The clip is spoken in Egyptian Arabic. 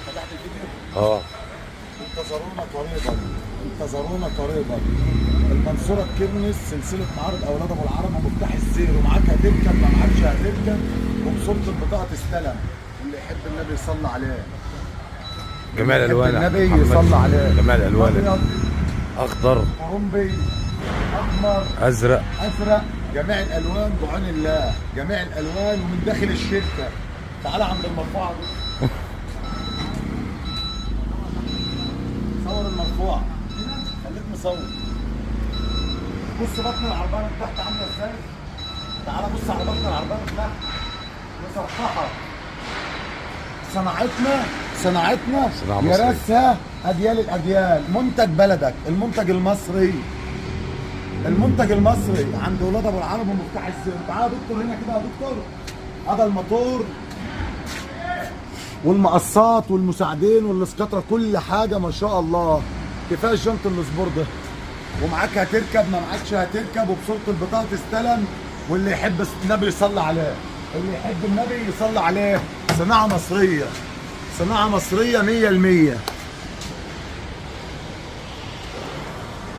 فتحت الفيديو. اه انتظرونا قريبا، انتظرونا قريبا. المنصورة الكرنس، سلسلة معارض اولاد ابو العرب ومفتاح السير، ومعاك هتركب ما معاكش هتركب، وبصورة البطاقة تستلم. واللي يحب النبي يصلي عليه. جميع الالوان يا النبي محمد. يصلي عليه. جميع الالوان. ابيض، اخضر، قرنبي، احمر، ازرق، ازرق، جميع الالوان بعون الله، جميع الالوان ومن داخل الشركة. تعالى عند المرفوعة دي. صور المرفوعة، خليك مصور. بص بطن العربية من تحت عامله ازاي. تعالى بص على بطن العربية من تحت، مصفحة. صناعتنا، صناعتنا صناعة مصرية. يرسها اجيال الاجيال. منتج بلدك، المنتج المصري، المنتج المصري عند ولاد ابو العرب ومفتاح السير. تعالى يا دكتور هنا كده يا دكتور. هذا الموتور والمقصات والمساعدين والاسكتره، كل حاجة ما شاء الله. كفاية الجنط السبور ده. ومعاك هتركب ما معاكش هتركب، وبصورة البطاقة تستلم. واللي يحب النبي يصلي عليه، اللي يحب النبي يصلي عليه. صناعة مصرية، صناعة مصرية 100%.